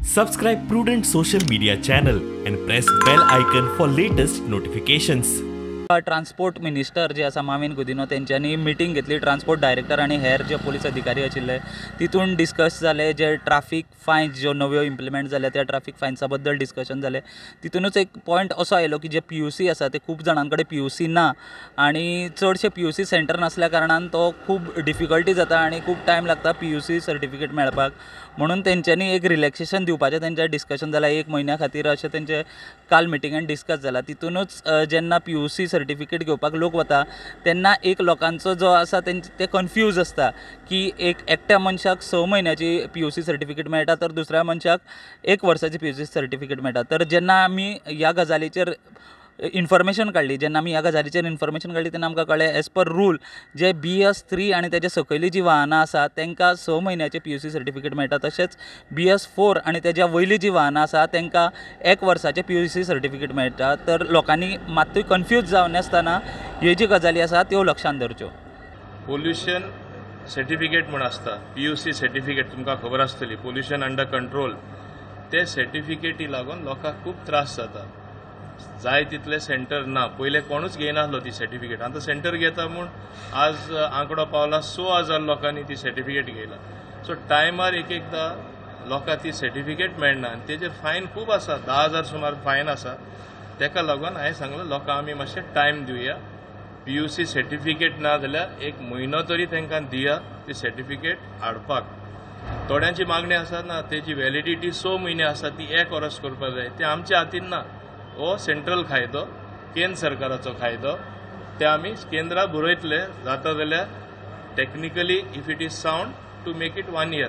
Subscribe Prudent social media channel and press bell icon for latest notifications. Transport minister जे आसा माविन गुदिन्हो तेंच्यांनी meeting घेतली. Transport director आनी हेर जे police अधिकारी आशिल्ले तितून डिस्कस जाले. जे ट्राफीक फायन्स ज्यो नव्यो इम्प्लिमेंट जाल्या त्या ट्राफीक फायन्सा बद्दल डिस्कशन जालें. तितूनच एक पॉयंट असो आयलो की जे पीयूसी आसा ते खूब जाणां कडेन पीयूसी ना आनी चडशे पीयूसी सेंटर नासल्या कारणान तो खूब डिफिकल्टी जाता आनी खूब टायम लागता पीयूसी सर्टिफिकेट मेळपाक. म्हणून तेंच्यांनी एक रिलॅक्सेशन दिवपाचें तेंचें डिस्कशन जालां एक म्हयन्या खातीर अशें तेंचें काल मिटिंगेन डिस्कस जालां. तितूनच जेन्ना पीयूसी सर्टिफिकेट घेवपाक लोक वता तेन्ना एक लोकांचो जो आसा ते कन्फ्यूज आसता की एक एकट्या मनशाक 6 म्हयन्याची पीयूसी सर्टिफिकेट मेळटा तर दुसऱ्या मनशाक 1 वर्साची पीयूसी सर्टिफिकेट मेळटा. तर जेन्ना आमी ह्या गजालीचेर इन्फॉर्मेशन काडली तेन्ना आमकां कळ्ळें एज पर रूल जे BS3 आनी तेजे सकयली जी वाहनां आसा तांकां 6 म्हयन्याचे पीयूसी सर्टिफिकेट मेळटा, तशेंच BS4 आनी तेज्या वयली जी वाहनां आसा तांकां 1 वर्साचें पीयूसी सर्टिफिकेट मेळटा. तर लोकांनी मात्तूय कन्फ्यूज जावनासतना ह्यो ज्यो गजाली आसा त्यो लक्षांत धरच्यो. पोल्युशन सर्टिफिकेट म्हूण आसता, पीयूसी सर्टिफिकेट तुमकां खबर आसतली, पोल्युशन अंडर कंट्रोल. ते सर्टिफिकेटी लागून लोकांक खूब त्रास जाता. जाय तितले सेंटर ना, पयले कोणूच घेयनासलो ती सर्टिफिकेट, आतां सेंटर घेता म्हूण आज आंकडो पावला 6,000 लोकांनी ती सर्टिफिकेट घेयला. सो टायमार एक एकदां लोकांक ती सर्टिफिकेट मेळना आनी तेजेर फायन खूब आसा, 10,000 सुमार फायन आसा. तेका लागून हांवें सांगलें लोकांक आमी मातशें टायम दिवया, पीयूसी सर्टिफिकेट ना जाल्यार 1 म्हयनो तरी तांकां दिया ती सर्टिफिकेट हाडपाक. थोड्यांची मागणी आसा ना तेजी व्हॅलिडिटी 6 म्हयने आसा, ती 1 वर्स करपाक जाय, ते आमच्या हातीन ना. हो सेंट्रल कायदो, केंद्र सरकाराचो कायदो, ते आमी केंद्रा बरयतले जाता जाल्यार technically if it is sound to make it 1 year.